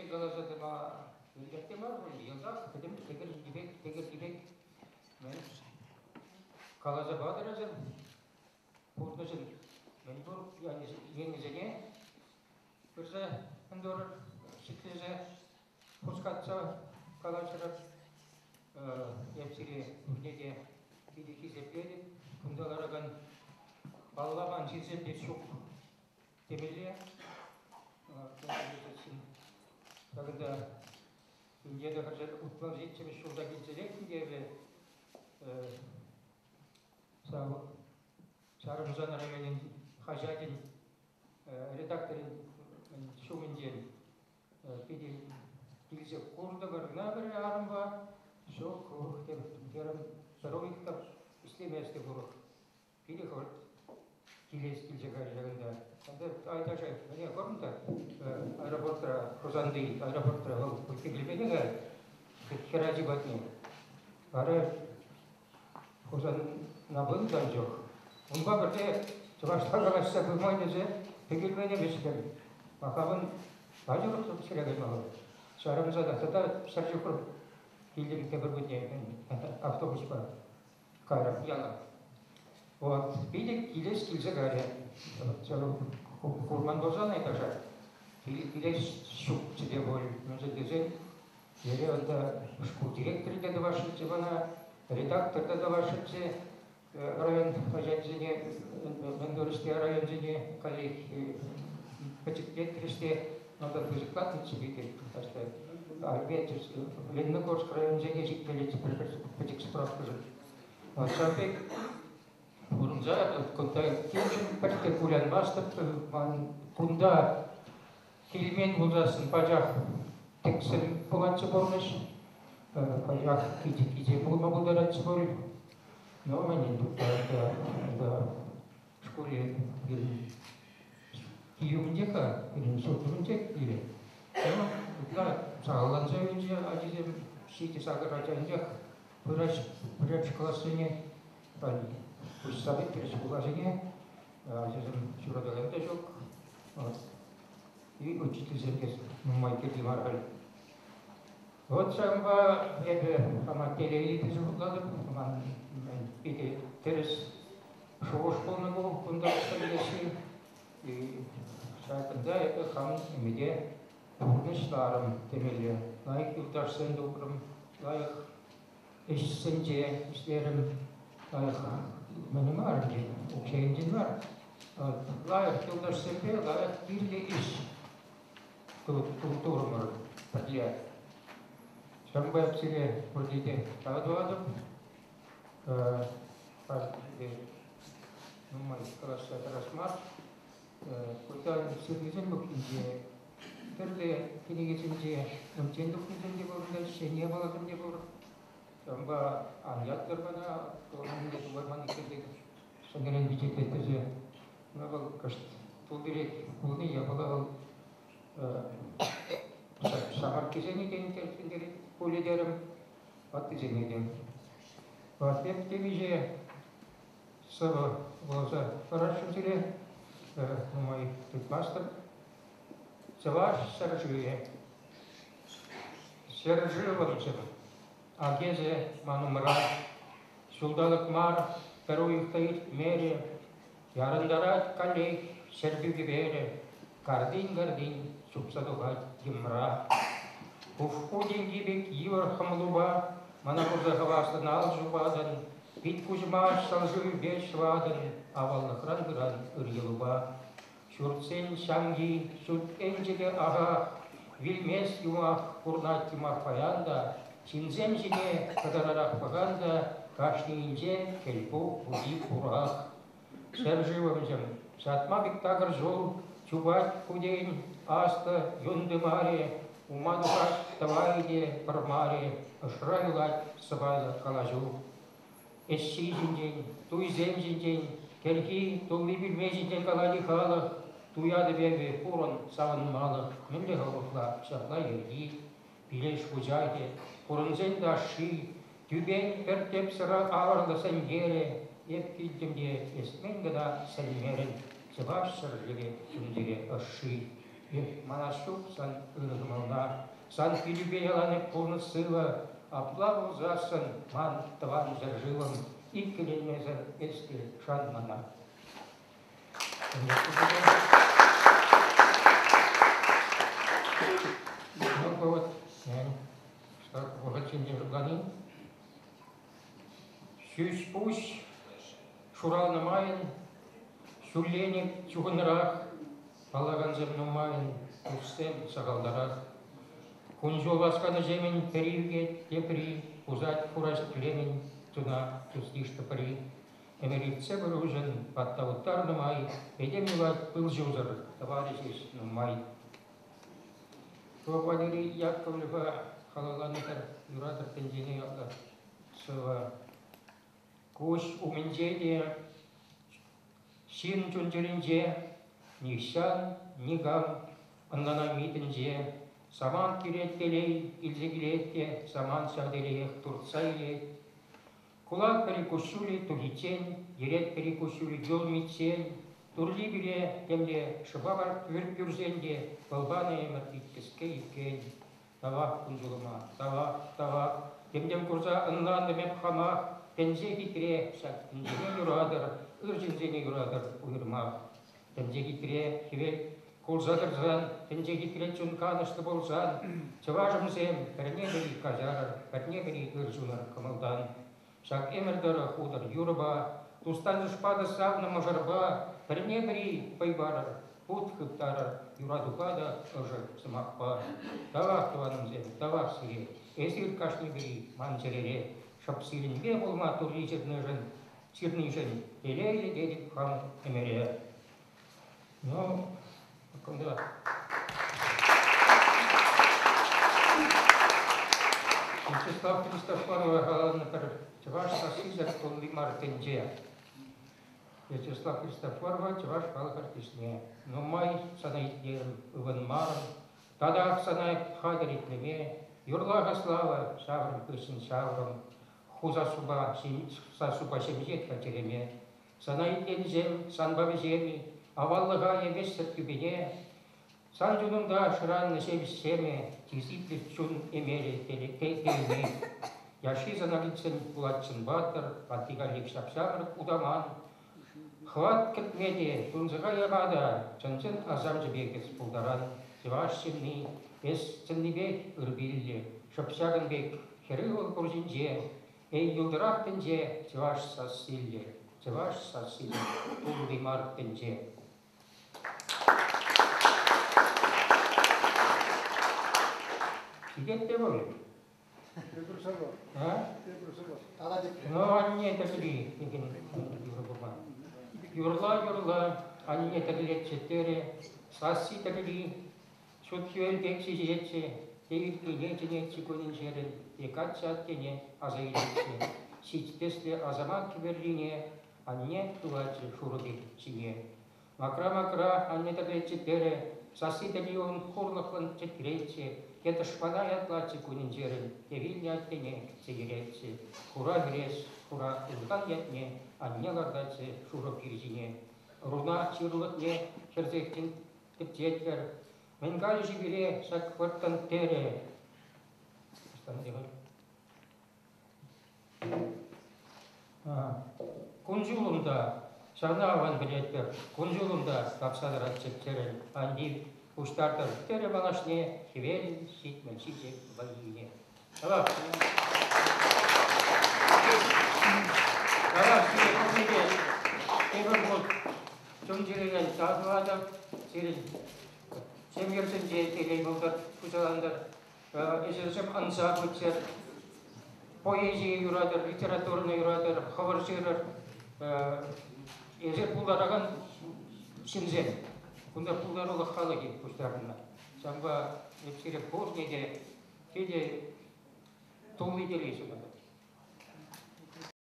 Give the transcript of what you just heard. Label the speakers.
Speaker 1: ҫинчен каласа тӑма кирлех те мар пуль, йӑлтах пӗтӗм тӗкӗрти пек, тӗкӗрти пек мӗн каласа патӑр эсӗр пурнӑҫӑн мӗнпур енӗсене пырса ӑнтӑрӑр, ҫӗклесе, хускатса калаҫрӑр. Эп сире пурне те питӗ хисеплетӗп. Кунта ларакан палламан ҫынсем те ҫук темелле. Ҫакӑнта инҫете хӗрсе 67-мӗш ҫулта килсе лекнӗ те эпӗ ҫав Ҫарӑмсан районӗн хаҫачӗн редакторӗн ҫумӗнчен питӗ килсе куртӑмӑр кӑна пӗр арӑмпа. Ҫук, урӑх терӗм, пӗр уйӑх та ӗҫлеместӗп урӑх. Питӗ хӑвӑрт килес килсе кайрӗ ҫакӑнта. Айташа мӗне курнӑ та аэропортра, Хусанти аэропортра вӑл кирлӗ кайрӗ хӗрачи патне. Вара Хусана пынӑ та чух унпа пӗрле чӑвашла калаҫса пыма тесе Пӗкӗлмене вӗҫрӗм. Пахалӑн пачӑрӑх ҫӗре каймалла. Ҫарӑмса та тата ҫӗр ҫухрӑм килтӗм тепӗр кунне автобуспа. Кайрӑм яла. Вот, питӗ килес килсе кайрӗ. Курман пулсан айташа килес ҫукчӗ те пуль. Мӗншӗн тесен лере унта шкул директорӗ те тӑвасшӑнччӗ мана, редактор та тӑвасшӑнччӗ. Район хаҫачӗсене, мӗн турӗҫ те районсене каллех пӗчӗклетрӗҫ те, малтан пысӑклатнӑччӗ питӗ. Таҫта Лениногорск районӗсене ҫитмеллеччӗ пӗчӗк справкӑшӑн. Ҫав пек пурӑнса кунта темшӗн пӗртте кулянмастӑп. Ман кунта килмен пулсассӑн пачах тӗксӗм пулатчӗ пурнӑҫ. Пачах кичем пулма пултаратчӗ пуль. Но мӗн унта шкуле пирӗн кил умӗнчех-ха, пирӗн ҫурт умӗнчех пирӗн. Ну, ытла сахалланса юлчӗ ачисем, ҫичӗ-сакӑр ача анчах пыраҫ, пӗрремӗш классене пуҫса пӗтрӗҫ хуласене, ачасем ҫуратакан та ҫук. Вот. И учительсем те нумай кирлӗ мар халь. Вот ҫавӑнпа эпӗ хама телейлӗ тесе шутлатӑп. Ман питӗ тӗрӗс шухӑш пулнӑ ку кунта пӗрлешни. Ҫакӑнта эпӗ хам ӗмӗте пурнӑҫларӑм темелле. Лайӑх юлташсем тупрӑм, лайӑх ӗҫсенче ӗҫлерӗм. Лайӑх мӗн мар ӗнтӗ, укҫа енчен мар. Лайӑх юлташсемпе лайӑх кирлӗ ӗҫ турӑмӑр пӗрле. Ҫавӑнпа эп сире пурне те тав тӑватӑп. Нумай калаҫса тӑрас мар. Кунта ҫырнисен пуххинче, тӗрлӗ кӗнекесенче унччен тухнисем те пур, ҫӗнӗ япаласем те пур. Ҫавӑнпа ан ятлӑр мана, мӗнле тупайман иккен тетӗп. Ҫӗнӗрен пичетлет тесе. Вӑл кӑшт тултирех пулни япала вӑл ҫамрӑккисене те интереслентерет пулӗ терӗм, ваттисене те. Эп темиҫе сӑвӑ вуласа парасшӑн сире, нумай тытмастӑп. Чӑваш ҫӗршывӗ. Ҫӗршывӑмҫӑм, ак эсӗ ман умра ҫулталӑк мар, пӗр уйӑх та иртмерӗ, Ярӑнтарать каллех Ҫӗрпӳ кӗперӗ, картин-картин чупса тухать йӑмра. Хушпу тенки пек йывӑр хӑмлупа мана курса хаваслӑн ал ҫупатӑн, пит-куҫӑма ҫӑл шывӗпе ҫӑватӑн, аваллӑхран пыран ыр йӑлупа. Ҫуртсен ҫамки ҫут ӗнчӗкӗ ахах, вилмест юмах, пурнать юмах паян та, ҫынсем ҫине кӑтарарах пӑхан та кашнийӗнче кӗлпу пути пурах. Ҫӗршывӑмҫӑм, ҫатма пек такӑр ҫул чупать хутен, аслӑ юн тымарӗ, ума тухать тӑвайӗ те пӑрмарӗ, ӑшра юлать сӑпайлӑ калаҫу. Ӗҫҫи ҫинчен, туйсем ҫинчен, кӗрхи тулли пӳлме ҫинчен калать-и халӑх, туятӑп эпӗ пурӑн савӑнмалӑх, мӗнле хӑвӑртла ҫапла йӗрки, пилеш вучахӗ, хурӑнсен ташши, тӳпен пӗр тӗпсӗр авӑрлӑ сенкерӗ, эп килтӗм те эс мӗн кӑна сӗнмерӗн, чӑваш ҫӗршывӗ чун-чӗре ӑшши. Эх, манас ҫук сан ырӑ кӑмӑлна, сан пилӳпе ялан эп пурнӑҫ сывӑ, апла пулсассӑн ман тӑван ҫӗршывӑм иккӗленмесӗр эс те шан мана. Ну, вот, вӑхӑт ҫинчен шутлани. Ҫӳҫ-пуҫ шуралнӑ майӑн ҫулленех чухӑнрах, паллакансем нумайӑн, туссем сахалтарах. Кун-ҫул васканӑҫемӗн пӗри ӳкет, тепри пусать хура ҫӗклемӗн чуна тус-йыш тӑпри. Ӗмӗр иртсе пыруҫӑн ватта уттарнӑ май этем юлать пыл-ҫусӑр, тӑварӗ ҫеҫ нумай. Валерий Яковлева халалланӑ пӗр юратӑр тӗнчене ятлӑ сӑвӑ. Куҫ умӗнче те ҫын чун-чӗринче нихҫан никам ӑнланайми тӗнче. Самант килет телей илсе килет те самант ҫав телеех туртса илет. Кулак пӗри куҫҫулӗ тухиччен, йӗрет пӗри куҫҫулӗ юлмиччен, Турри пире темле шӑпа кӳрсен те вӑл панӑ ӗмӗр пит кӗске иккен. Тавах кун-ҫулӑма, тавах, тавах. Тем-тем курса ӑнлантӑм эп хамах. Тӗнче хитре, ҫак тӗнчене юратӑр, ыр ҫынсене юратӑр уйрӑмах. Тӗнче хитре, хӗвел кулса тӑрсан, тӗнче хитре чун канӑҫлӑ пулсан, чӑвашӑмсем, пӗрне-пӗри каҫарӑр, пӗрне-пӗри ыр сунӑр кӑмӑлтан. Ҫак ӗмӗр тӑрӑх утӑр юрӑпа, тус-тантӑшпа та савнӑ мӑшӑрпа пӗрне-пӗри вӑй парӑр, вут хыптарӑр, юратупа та ӑшӑ сӑмахпа. Тавах, тӑванӑмсем, тавах сире, эсир кашни-пӗри ман чӗрере шӑп сирӗнпе пулма Турри ҫырнишӗн, ҫырнишӗн телейлӗ тетӗп хам ӗмӗре. Ну, кунта Вячеслав Христофорова халалланӑ пӗр чӑваш сассисӗр тулли мар тӗнче. Вячеслав Христофорова чӑваш халӑх артистне. Нумай сана итлерӗм, ывӑнмарӑм. Татах сана хатӗр итлеме. Юрла-ха слава, ҫаврӑм хыҫҫӑн ҫаврӑм. Ху сассупа, сассупа ҫемҫет-ха чӗреме. Сана итленисем санпа вӗҫем-и, аваллӑха е вӗҫсӗр тӳпене, сан чунунта шӑраннӑ ҫепӗҫ-ҫемӗ, хисеплӗ чун эмелӗ телейне. Яшши сана илтсен пулать чӑн паттӑр, ватти каллех ҫап-ҫамрӑк утаман. Хӑват кӗртме те, тунсӑха яма та чӑн-чӑн асамҫӑ пек эс пултаран. Чӑваш ҫынни, эс чӑннипех ыр пиллӗ, шӑп ҫакӑн пек хӗр-ывӑл пур ҫинче Эй, йӑлтӑрах тӗнче, чӑваш сассиллӗ, чӑваш сассиллӗ, тулли мар тӗнче. Ҫитет те вӑл.
Speaker 2: Тепӗр сӑвӑ.
Speaker 1: А?
Speaker 2: Тепӗр сӑвӑ. Тата тепре.
Speaker 1: Ну, анне тӗрли, текен юрӑ пулман. Юрла-юрла, анне тӗрлетчӗ терӗ, сасси тӗрли, Ҫут хӗвел пек ҫиҫетчӗ, те иртнине чӗнетчӗ кунӗн-ҫӗрӗн, те каччӑ аттене аса илетчӗ. Ҫич тӗслӗ асамат кӗперрине анне хыватчӗ шурӑ пек ҫине. Макра-макра анне тӗрлетчӗ терӗ, сасси тӗли ун хурлӑхлӑн чӗтретчӗ, те тӑшмана ятлатчӗ кунӗн-ҫӗрӗн, те вилнӗ аттене кӗтсе йӗретчӗ. Хура хӗрес, хура ылхан ятне анне лартатчӗ шурӑ пир ҫине. Руна ҫырлӑхне хӗрсех Тӗпчетпӗр. Мӗн калӗ-ши пире ҫак вӑрттӑн терӗ? Кун-ҫулӑм та ҫавна аван пӗлетпӗр. Кун-ҫулӑм та тапса тӑрать чӗп-чӗрӗн. Ан тив, пуҫтартӑр терӗ малашне хӗвелӗн 77 вӑййине. Тавах. Тавах сире пурне те тепӗр хут чун-чӗререн тав тӑватӑп. Сирӗн ҫемйӗрсенче телей пултӑр, хуҫалантӑр, ӗҫӗрсем ӑнса пыччӑр. Поэзие юратӑр, литературӑна юратӑр, хӑвӑр ҫырӑр. Эсир пултаракан ҫынсем. Кунта пултарулӑх халӑхӗ пуҫтарӑннӑ. Ҫавӑнпа эп сире пурне те питӗ тулли телей сунатӑп.